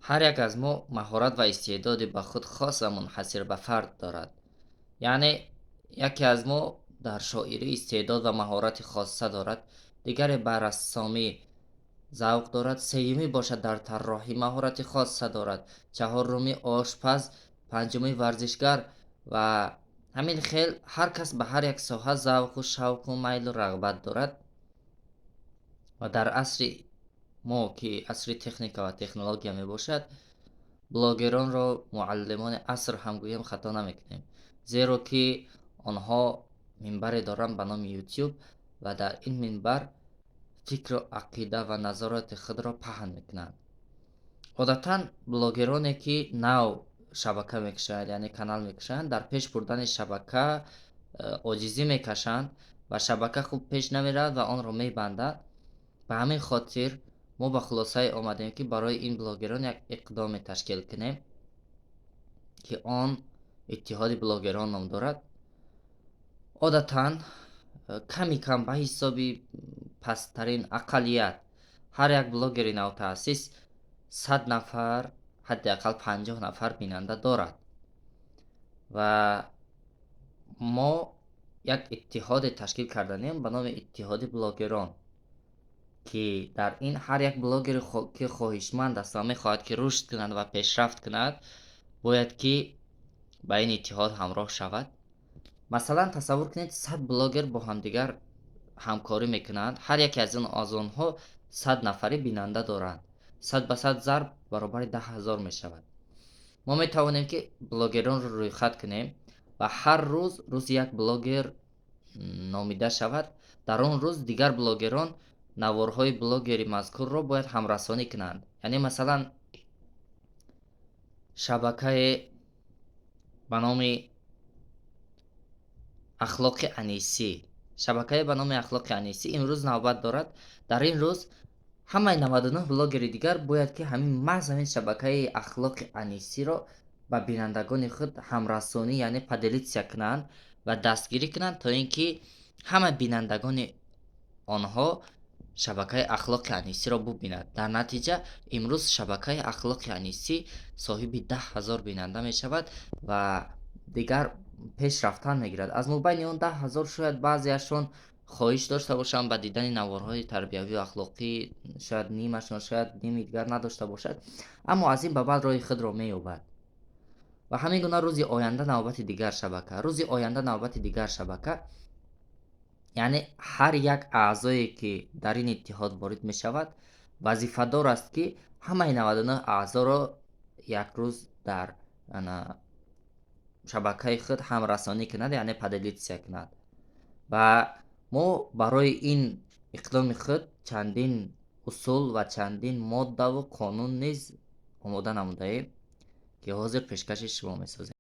Ҳар як аз мо маҳорат ва истеъдоди ба худ хос ва мунҳасир ба фард дорад. Яъне яке аз мо дар шоирӣ истеъдод ва маҳорати хосса дорад, дигаре ба рассомӣ завқ дорад, сеюмӣ бошад, дар тарроҳӣ маҳорати хосса дорад, чаҳорумӣ ошпаз, панҷумӣ варзишгар ва ҳамин хел ҳар кас ба ҳар як соҳа завқу шавқу майлу рағбат дорад. Ва дар асри мо, ки асри техника ва технология мебошад, блогеронро муаллимони аср ҳам гӯем, хато намекунем, зеро ки онҳо минбаре доранд ба номи Ютюб ва дар ин минбар фикру ақида ва назароти худро паҳн мекунанд. Одатан блогероне, ки нав шабака мекушоянд, яъне канал мекушоянд, дар пеш бурдани шабака оҷизӣ мекашанд ва шабака хуб пеш намеравад ва онро мебанданд. Ба ҳамин хотир мо ба хулосае омадем, ки барои ин блогерон як иқдоме ташкил кунем, ки он Иттиҳоди блогерон ном дорад. Одатан ками кам, ба ҳисоби пасттарин ақаллият, ҳар як блогери навтаъсис 100 нафар, ҳадди ақал 50 нафар бинанда дорад. Ва мо як иттиҳоде ташкил карданем ба номи Иттиҳоди блогерон, ки дар ин ҳар як блогере, ки хоҳишманд аст ва мехоҳад, ки рушд кунад ва пешрафт кунад, бояд ки ба ин иттиҳод ҳамроҳ шавад. Масалан, тасаввур кунед, 100 блогер бо ҳамдигар ҳамкорӣ мекунанд, ҳар яке аз онҳо 100 нафарӣ бинанда доранд. 100 ба 100 зарб баробари 10 000 мешавад. Мо метавонем, ки блогеронро рӯйхат кунем ва ҳар рӯз рӯзи як блогер номида шавад. Дар он рӯз дигар блогерон наворҳои блогери мазкурро бояд ҳамрасонӣ кунанд. Яъне, масалан, шабакае ба номи Ахлоқи Анисӣ, шабакае ба номи Ахлоқи Анисӣ имрӯз навбат дорад. Дар ин рӯз ҳамаи 99 блогери дигар бояд, ки ҳамин маҳз ҳамин шабакаи Ахлоқи Анисиро ба бинандагони худ ҳамрасонӣ, яъне поделиться кунанд ва дастгирӣ кунанд, то ин ки ҳама бинандагони онҳо шабакаи Ахлоқи Анисиро бубинад. Дар натиҷа имрӯз шабакаи Ахлоқи Анисӣ соҳиби 10 000 бинанда мешавад ва дигар пеш рафтан мегирад. Аз мобайни он 10 000 шояд баъзеашон хоҳиш дошта бошанд ба дидани наворҳои тарбиявию ахлоқӣ, шояд нимашон, шояд ними дигар надошта бошад, аммо аз ин ба баъд роҳи худро меёбад. Ва ҳамин гуна рӯзи оянда навбати дигар шабака, рӯзи оянда навбати дигар шабака. Яъне ҳар як аъзое, ки дар ин иттиҳод ворид мешавад, вазифадор аст, ки ҳамаи 99 аъзоро як рӯз дар шабакаи худ ҳамрасонӣ кунад, яъне поделиться кунад. Ва мо барои ин иқдоми худ чандин усул ва чандин моддаву қонун низ омода намудаем, ки ҳозир пешкаши шумо месозем.